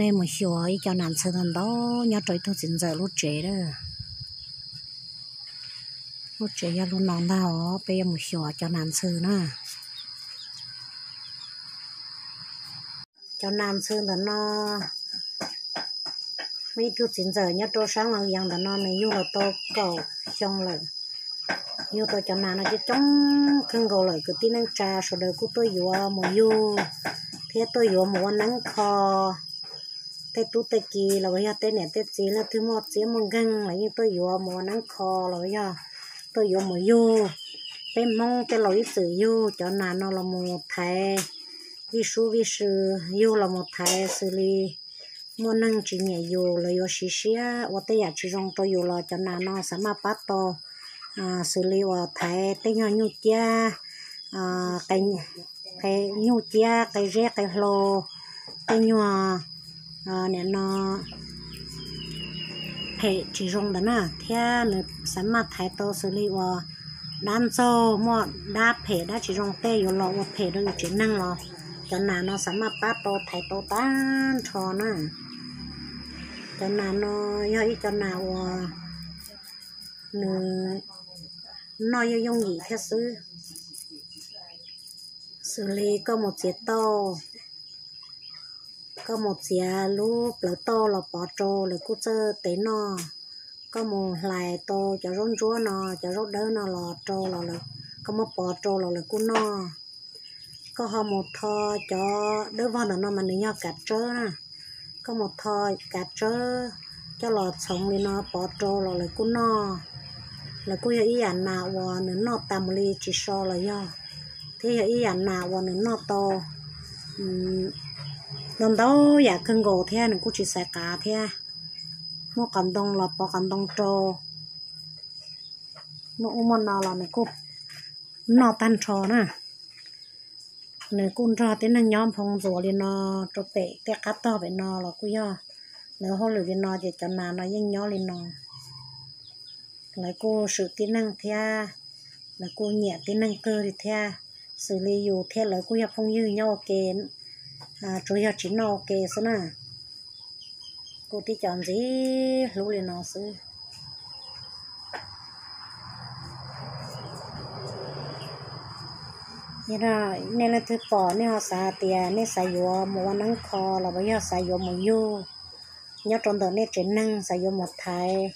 Peb mus xyuas ib co nas ntxhw ntau ntau nyob rau ib tug txiv ntxawm lub tsev lawm. Lub tsev yog lub no ntag os, peb yuav mus xyuas cov nas ntxhw na. Cov nas ntxhw ntawm no, muaj ib tug txiv ntxawm nyob rau sab Loos Yees ntawm no, nws yug los tau kaum xyoo lawm. Yug tau cov nas no coob coob kawg nkaus lawm, kwv tij neej tsa sawv daws kuj tuaj yuav mus yug thiab tuaj yuav mus ua neeb kho. Tej tub tej ki los yog tej niam tej txiv leej twg muaj txiab muaj nkeeg los yeej tuaj yuav mus ua neeb kho los yog tuaj yuav mus yug. Peb Hmoob tej laus ib txwm yug cov nas no los mus thaiv vij sub vij sw, yug los mus thaiv xws li muaj neeg tsis nyiam yus, lawv yuav siv siab ua tej yam tsis zoo rau yus los cov nas no xav maj pab tau, xws li uas thaiv tej nyuag nyuj ciab, qe, nyuj ciab, qe zeb, qe hlau, tej nyuag nim no phem tsis zoo ntawd na, thiab nws xav maj thaiv tau xws li uas dab ntxaug, muaj dab phem dab tsis zoo tej yuav los ua phem rau yus tsev neeg los cov nas no xav maj pab tau thaiv tau tag nrho na. Cov nas no yog ib co nas uas nws noj yooj yooj yim thiab xwb. Xws li koj mus txiav tauj, koj mus txiav lub plawv tauj los pov rau lawv kuj txawj tev noj. Koj mus hlais tau cov zaub ntsuab no, cov zaub dawb no los rau los lawv, koj muab pov rau los lawv kuj noj. Koj ho mus tho cov dawb vog ntawm no mas nws yog kav tsawb na. Koj mus tho kav tsawb coj los txhoov li no pov rau los lawv kuj noj. Lawv kuj yog ib yam nas uas nws noj tas mus li tsis so los yog, thiab yog ib yam nas uas nws noj tau ntau ntau yam kawg nkaus thiab nws kuj tsis xaiv qav thiab. Muaj qos ntoo los pov qos ntoo rau, muaj ub muaj no los nws kuj noj tag nrho na. Nws kuj nrog tib neeg nyob nphoo ntxuas li no rau pem tej qab tog pem no los kuj yog. Lawv hauj lwm li no ces cov nas no yeej nyob li no. Lawv kuj swm tib neeg thiab, lawv kuj nyiam tib neeg kawg li thiab. Xws li yus thiab lawv kuj yog phooj ywg nyob ua ke, tsuas yog tsis noj ua ke xwb na. Kuj tib co ntxim hlub li no xwb. Nej leej twg pom nej ho xav tias nej xav yuav mus ua neeb kho los yog xav yuav mus yug nyob rau ntawm nej tsev neeg, xav yuav mus thaiv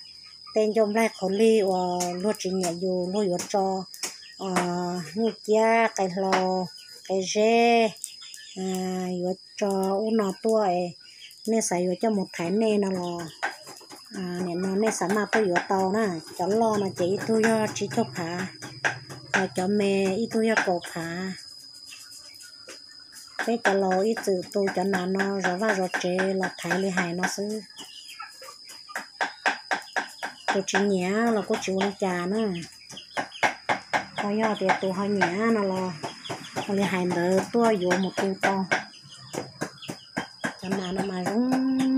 tej ncauj nplaig qhov lig uas luag tsis nyiam yus, luag yuav tso nyuj ciab, qe hlau, qe zeb, yuav tso ub no tuaj, nej xav yuav coj mus thaiv nej no los nim no nej xav maj tuaj yuav tau na. Cov loj no ces ib tug yog tsib caug phav, ho cov me ib tug yog kaum phav. Peb cov laus ib txwm tu cov nas no zov vaj zov tsev los thaiv li hais no xwb. Tus tsis nyiam los kuj tsis ua li cas na. Ho yog tias tus ho nyiam no los ua li hais ntawd tuaj yuav mus tu tau. Cov nas no mas zoo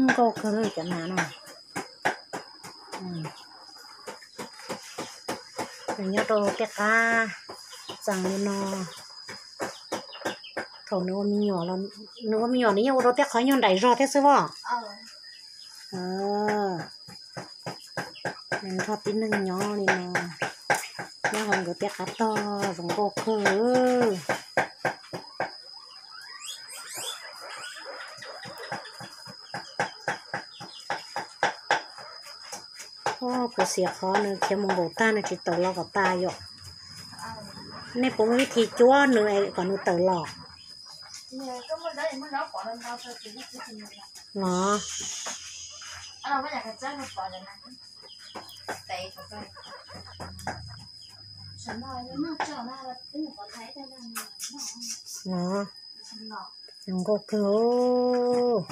nkauj kawg cov nas no. Nws nyob rau tej qab txees li no. Thaum nws ua me nyuam, nws ua me nyuam nws yeej ua rau tej qhov nyuag nraim zog thiab xwb os. Nws nrog tib neeg nyob li no, nyob hauv nkawd tej qab tog zoo nkauj kawg. Kuv xiam qhov nws khiav mus nkaum tag nws tsis tawm los kom tas yom. Nej puas muaj vib thi cuab nws kom nws tawm los? Los. Los. Zoo nkauj kawg.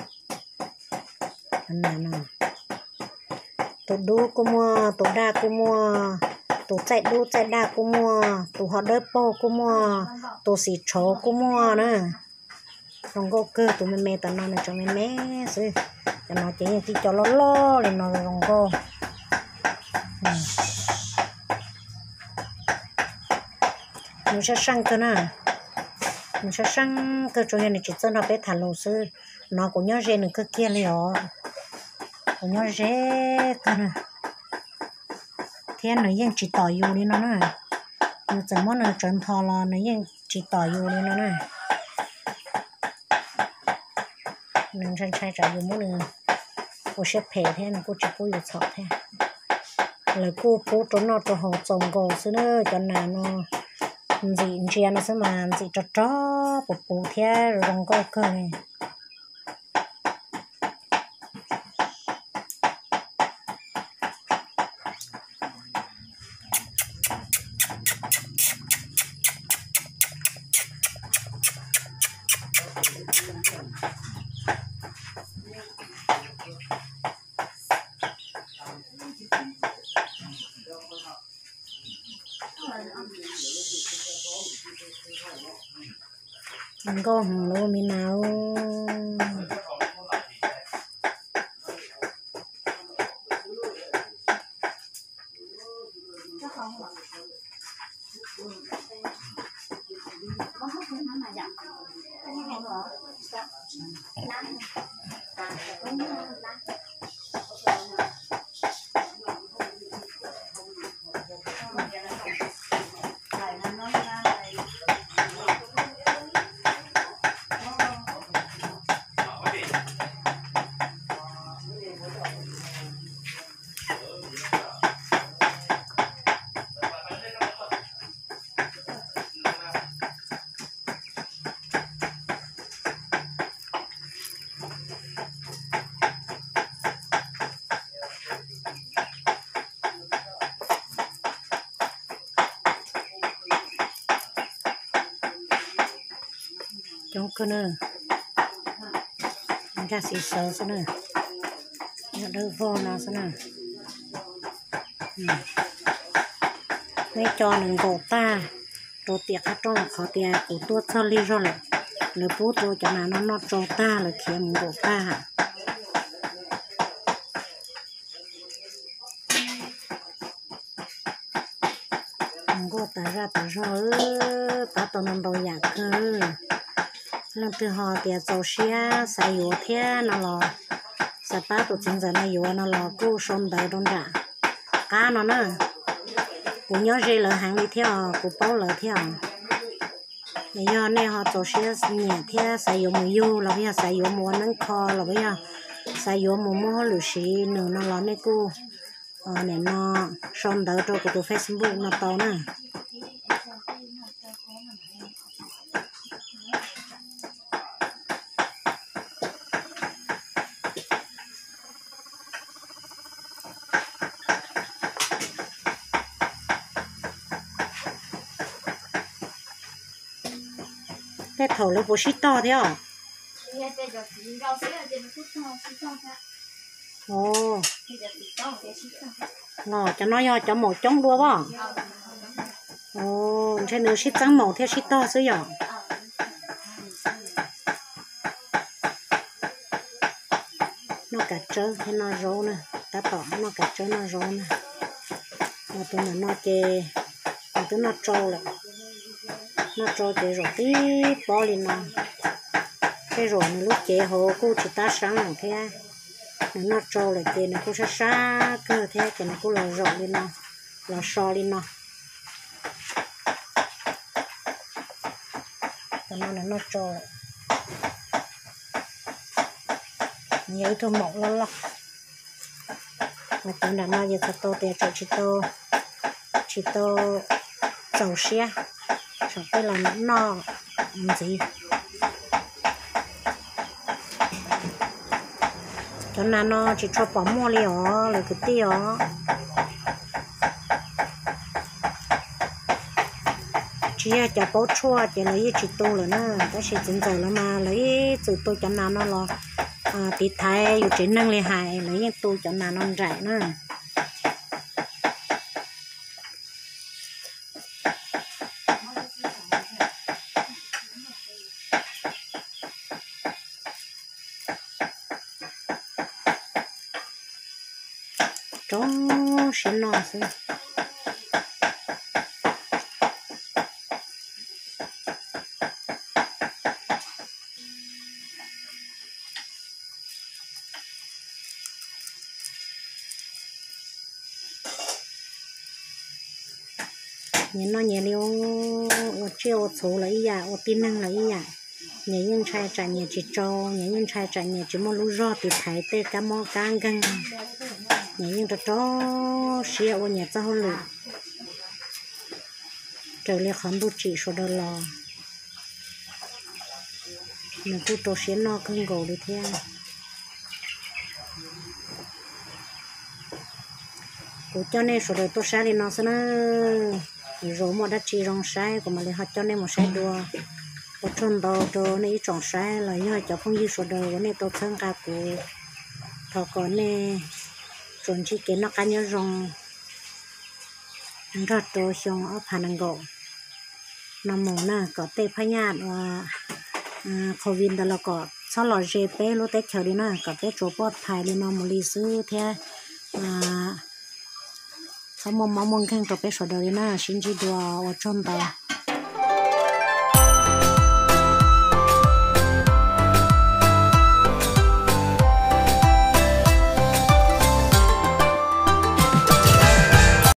Tus dub kuj muaj, tus daj kuj muaj, tus txaij dub txaij daj kuj muaj, tus ho dawb paug kuj muaj, tus xim tshauv kuj muaj na. Zoo nkauj kawg, tus me me tam no nws tseem me me xwb. Cov no ces yeej tib co loj loj li no zoo nkauj. Nws sab seej kawg na, nws sab seej kawg, tsuas yog nws tsis txawj nrog peb tham lus xwb. no kuv nyob ze nws kawg kiag li os. Kuv nyob ze kawg na, thiab nws yeej tsis tom yus li no na. Yus txawm muab nws tsawv ntho los nws yeej tsis tom yus li no na. Nws ntshai ntshai tsam yus muab nws ua siab phem thiab nws kuj tsis pub yus txhom thiab. Lawv kuj pub rau noj rau haus txaus nkaus xwb na. Cov nas no ntxim ntsia no xwb mas ntxim rog rog puv puv thiab zoo nkauj kawg li. Nkauj heev lawm me nas. Coob kawg na, nkag xis xawv xwb na, yog dawb vog no xwb na. Neb cov nws nkaum tag rau tiam qab rooj qhov tias kuv tuaj txog lig zog lawm, lawv pub rau cov nas no noj tsau tag lawv khiav mus nkaum tag. Nkauj tas zaj tas zog, pab tau ntau ntau yam kawg. Leej twg ho tias txaus siab xav yuav thiab no los, xav pab tus txiv ntxawm no yuav no los kuj sau ntawv rau nram qab no na. Kuv nyob ze lawv heev li thiab os, kuv paub lawv thiab os. Yog nej ho txaus siab nyiam thiab xav yuav mus yug los yog xav yuav mus ua neeb kho los yog xav yuav mus muaj hauj lwm siv nws no los nej kuj nim no sau ntawv rau kuv tus Facebook no tau na. Tej thaum lawv puas sib tog thiab os? Los cov no yog cov maum coob dua as? Ntshe nws sib txeeb maum thiaj sib tog xwb yom. Noj kav tsawb thiab noj zaub na, tab tom noj kav tsawb noj zaub na. Tus ntawm no ces nws twb noj tsau lawm, noj tsau ces zaum tib pob li no. Tej zaum nws lub cev hauv kuj tsis tab seeb lawm thiab, nws noj tsau lawm ces nws kuj sab sab kawg thiab ces nws kuj los zaum li no, los so li no. Tus no nws noj tsau lawm, nws yog ib tug maum loj loj. Mas cov nram no ces txhais tau tias tseem tsis tau, tsis tau txaus siab, tsam peb los noj ntxiv. Cov nas no tsis tshua pom muaj li os lawv kwv tij os. Tsis yog cov paub tshuaj ces lawv yeej tsis tu lawm na, tab sis txiv ntxawm lawv mas lawv ib txwm tu cov nas no los tiv thaiv yus tsev neeg li hais, lawv yeej tu cov nas no nraim na. Rau siab noj xwb. Nyias noj nyias li, ua tsiaj ua txhuv los ib yam, ua tib neeg los ib yam. Nyias yeej ntshai tsam nyias tsis tsau, nyias yeej ntshai tsam nyias tsis muaj lub zog tiv thaiv tej kab mob kab nkeeg. Nyias yeej rau rau siab ua nyias txoj hauj lwm raws li qhov ntuj tsim sawv daws los. Nws kuj rau siab noj kawg nkaus li thiab. Kuv coj nej sawv daws tuaj saib li no xwb na. Lwm zaus muaj dab tsi zoo saib kuv mam li ho coj nej mus saib dua. Ua tsaug ntau rau nej ib tsoom saib los yog cov phooj ywg sawv daws uas nej tau txhawb nqa kuv. Thov kom nej tsuas ntsib kev noj qab nyob zoo nrog rau xyoo ob phav nees nkaum no mus na, kom tej phab nyaj uas covid ntawd los kom txhob los ze peb lub teb chaws li na, kom peb tsuas pov thaiv li no mus li xwb thiab. Txhob muaj mob muaj nkeeg rau peb sawv daws li na, sib ntsib dua, ua tsaug ntau.